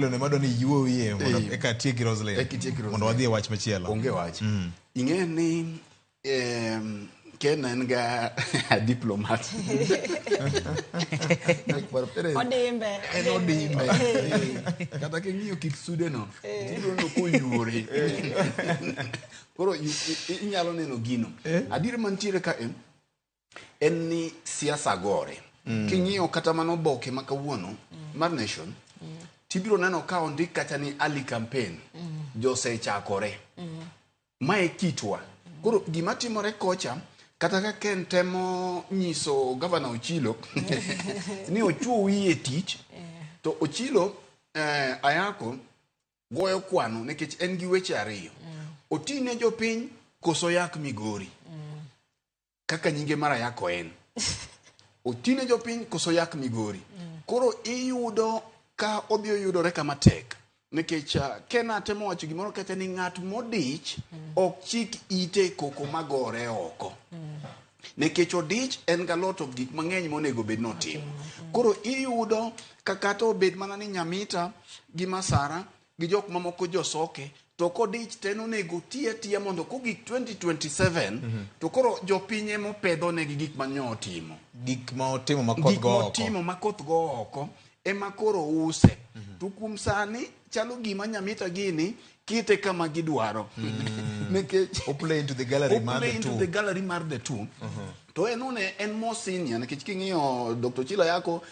Ne madwa ni iwuowie mondo eka atiek gi Roslyn. Eka itiek gi Roslyn. Mondo wadhi e wach machielo. Onge wach. Ing'e ni Ken en ga diplomat. Odimbe. En odimbe. Kata king'iyo kit sude no, tibiro neno koyuore. Koro inyalo neno gino. Adier mantiere ka en ni siasa gore. King'iyo kata mana oboke ma kawuono mar Nation, tibiro neno ka ondik kata ni early campaign josechakore. Mae kitwa. Koro gima timore kocha, kata ka Ken temo nyiso Gavana Ochilo ni ochuo wiye tich, to Ochilo Ayako goyo kwano nikech en gi weche ariyo. Oti ne jopiny koso yak Migori. Kaka nyinge mar Ayako en. Otine jopiny koso yak Migori. Koro iyudo ka odhi oyudore kama tek. Nikech Ken atemo wacho gimoro kacha ni ng'at modich ok chik ite koko magore oko. Nikech odich en ga lot of gik mang'eny monego bed notimo. Koro iyudo ka kata obed mana ni Nyamita gi Masara gi jok mamoko josoke, to kodich to en onego oti atiya mondo kogik 2027 to koro jopiny ema opedho negi gik manyo otimo. Gik ma otimo ma koth Gik go oko. motimo ma koth go oko ema koro use. To kuom sani chalo gima Nyamita gini kite kama gidwaro. Nikech O play into the gallery o mar play the into two. the gallery mar the two. To en one en more senior nikech king'iyo Dr. Ochilo Ayako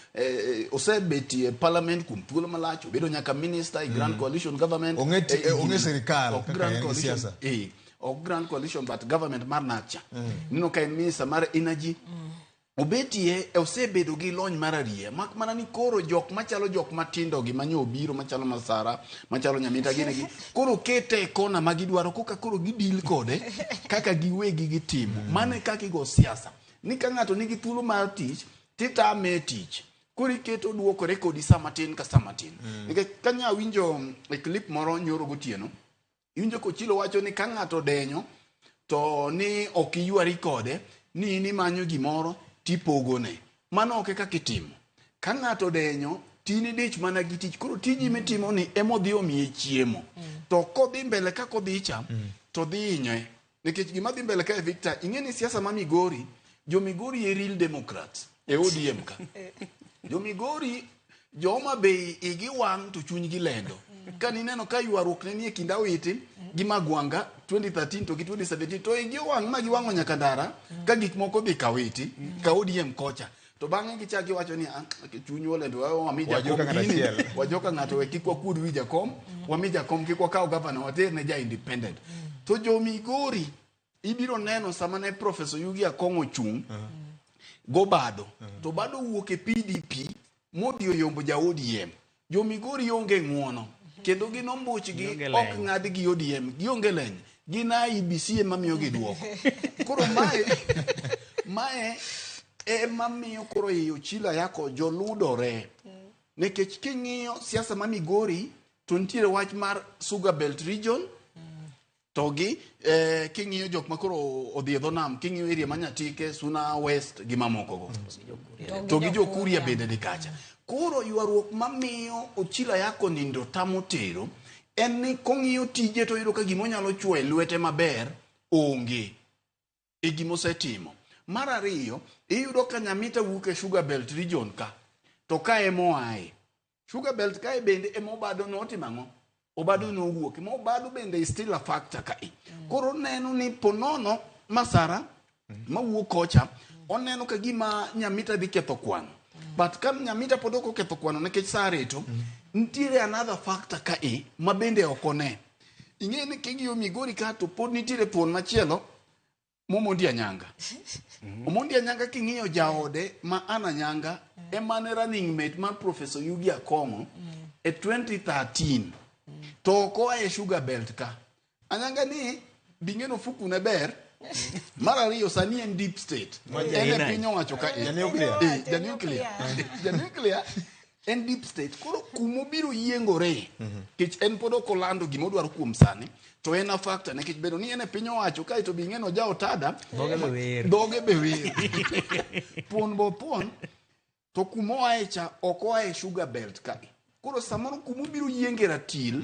osebetie e parliament kuom thuolo malach, obedo nyaka minister e Grand Coalition government. Ong'e ong'e sirikal ok kaka Grand en gi Coalition, siasa. Ok Grand Coalition but government mar NACCHA. Neno ka en minister mar energy. Obetie osebedo gi lony mar ariya mak mana ni koro jok machalo jok matindo gi manyo obiro machalo Masara machalo Nyamita gini gi koro kete e kona ma gidwaro koka koro gidil kode kaka giwegi gitimo. Mano e kaka igo siasa ni ka ng'ato nigi thuolo mar tich titame e tich koro iketo duokore kodi sama tin ka sama tin. Nikech kanya winjo e clip moro nyoro gotieno, iwinjo Kochilo wacho ni ka ng'ato odenyo to ni ok iywari kode, ni in imanyo gimoro tipogone. Mano ok e kaka itimo. Ka ng'ato odenyo to in idich mana gi tich. Koro tiji mitimo ni ema odhi omiye chiemo. To kodhi mbele kaka odhi cha, to dhi hinye. Nikech gima dhi mbele kae Victor, ing'e ni siasa ma Migori, jo Migori e real Democrats e ODM ka. Jo Migori, jo Homa Bay igi wang' to chunygi lendo. Ka nineno ka ywaruok ne nie kind Awiti gi Magwanga 2013 to gi 2017 to igi owang' ma giwang'o nyaka ndara ka gik moko dhi Kawiti, ka ODM kocha. To bang'e gichak giwacho ni chunywa olendo, wami jakom Wajoka ng'ato gini, achiel. wajoka ng'ato we kik wakuod wi jakom, wami jakom kik wakaw gavana water ne ja independent. To jo Migori ibiro neno sama ne Professor Yugi Akong' ochung' gobado, to Obado wuok e PDP modhi oyombo ja ODM. Jo Migori onge ng'uono kendo gin ombuchgi Gionge ok leny. ng'ad gi ODM, gionge leny, gin IEBC ema miyo gi duoko. Koro mae ema miyo koro ei Ochilo Ayako joludore. Nikech king'iyo siasa ma Migori to nitiere wach mar Sugar Belt region to gi king'iyo jok ma koro odhi e dho nam, king'iyo area ma Nyatike, Suna West gi mamoko go. To gi jo Kuria bende ni kacha. Koro ywaruok mamiyo Ochilo Ayako nindo tamo tero en ni kong'iyo tije to oyudo ka gima onyalo chuo e lwete maber onge e gima osetimo. Mar ariyo, iyudo ka Nyamita wuok e Sugar Belt region ka, to ka ema oaye. Sugar Belt kae bende ema Obado notimo ang'o? Obado nowuok. Ma Obado bende is still a factor kae. Koro oneno ni ponono Masara mawuok kocha, oneno ka gima Nyamita dhi ketho kwano. But ka Nyamita pod ok oketho kwano nikech saa rito, nitiere another factor kae ma bende ok one. Ing'e ni king'iyo Migori ka to pod nitiere thuon machielo Momondi Anyanga. Omondi Anyanga king'iyo jaode ma Anna Anyanga ema ne running mate mar Professor Yugi Akong'o e 2013. To ok oa e Sugar Belt ka. Anyanga ni bing'eno ofuku ne ber. Mar ariyo sani en deep state. En e piny owacho ka Ja nuclear. Ja nuclear. Ja nuclear en deep state. Koro kumobiro yiengore, nikech en pod ok olando gima odwaro kuom sani, to en a factor nikech bedo ni en e piny owacho kae to bing'e no ja otada, Dhoge be wer. Dhoge be wer. Thuon bo thuon, to kuma oae cha ok oae Sugar Belt ka. Koro samoro kumobiro yienge ratil,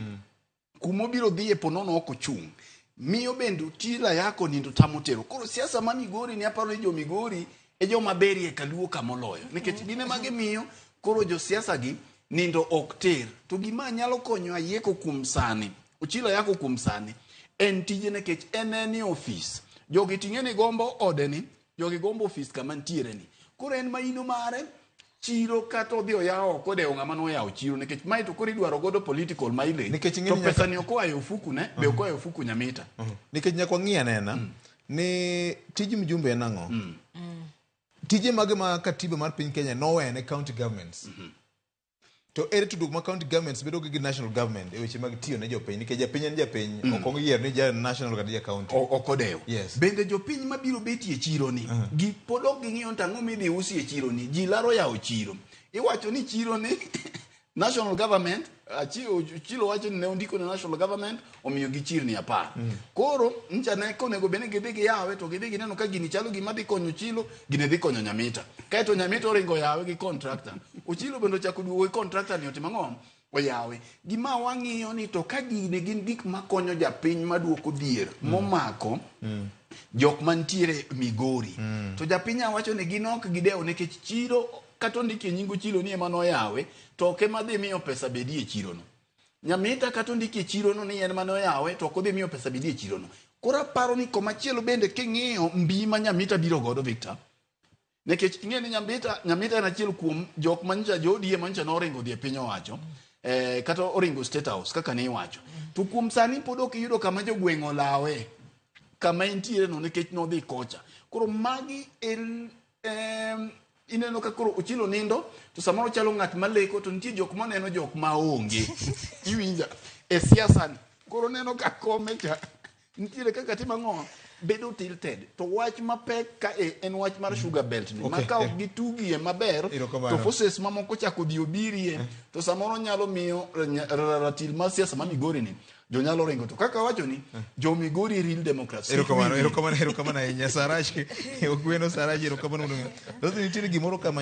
kumobiro dhiye ponono ok ochung', miyo bende Ochilo Ayako nindo tamo tero. Koro siasa ma Migori ni aparo ni jo Migori e joma berie kaluo kamoloyo, nikech gin ema gimiyo koro josiasa gi nindo ok ter. To gima nyalo konyo Ayieko kuom sani, Ochilo Ayako kuom sani, en tije, nikech en e ofis. Jogi ting'e ni gombo ode ni, jogi gombo ofis kama ntiere ni. Koro en maino mare chiro kata odhi oyawo ok odewo ng'ama noyawo chiro, nikech mae to koro idwaro godo political mileage. Nikech ing'e To ni pesa ni ok oa e ofuku ne be ok oa e ofuku Nyamita. Nikech nyaka wang'i anena ni tij mjumbe en ang'o, tije mage ma katiba mar piny Kenya nowene county governments, to ere tudruok ma county governments bedo gi national government e weche mag tiyo ne jopiny, nikech japiny en japiny, ok oyier ni ja national kata ja county. Ok odewo. Bende jopiny mabiro betie e chiro ni gi pod ok ging'iyo ni to ang'o midhi usi e chiro ni. Ji laro yawo chiro, iwacho ni chiro ni national government Ochilo wacho ni ne ondiko ne national government omiyo gi chirni 10. Koro ncha ne konego bed ni gidhi giyawe, to gidhi gineno ka gini chalo gima dhi konyo Ochilo, gini dhi konyo Nyamita. Kaeto Nyamita oringo yawe gi contractor, Ochilo bende ochako duogo gi contractor ni otimo ang'o, oyawe. Gima wang'iyo ni to ka gini gin gik makonyo japiny maduoko dhier momako jok mantiere Migori, to japiny awacho ni gin ok gidewo, nikech chiro kata ondikie nying Ochilo ni ema noyawe, to ok ema dhi miyo pesa bedie e chirono. Nyamita kata ondikie chirono ni en mane oyawe, to ok odhi miyo pesa bedie e chirono. Koro aparo ni komachielo bende king'iyo mbi ma Nyamita biro godo, Victor, nikech ing'e ni Nyamita en achiel kuom jok manyocha jo ODM manyocha noringo dhi e piny owacho, kata oringo State House kaka ne iwacho, to kuom sani pod ok iyudo kama jogweng' olawe kama entiere no, nikech nodhi kocha. Koro magi en ineno ka koro Ochilo nindo to samoro chalo ng'at maleko, to nitie jok maneno jok maonge iwinja e siasa ni. Koro neno ka kome cha nitiere kaka timo ang'o, bedo tilted. To wach mapek ka e en wach mar sugar belt ni, ma ka ok gitugie maber Erokamano. to forces mamoko chako dhi obirie, to samoro nyalo miyo ratil mar siasa ma Migori ni jo nyalo ringo. To kaka wacho ni jo Migori real democrats. Erokamano, erokamano, erokamano ahinya, Sarachi Ogweno. Sarachi, erokamano. Thoth nitiere gimoro kama.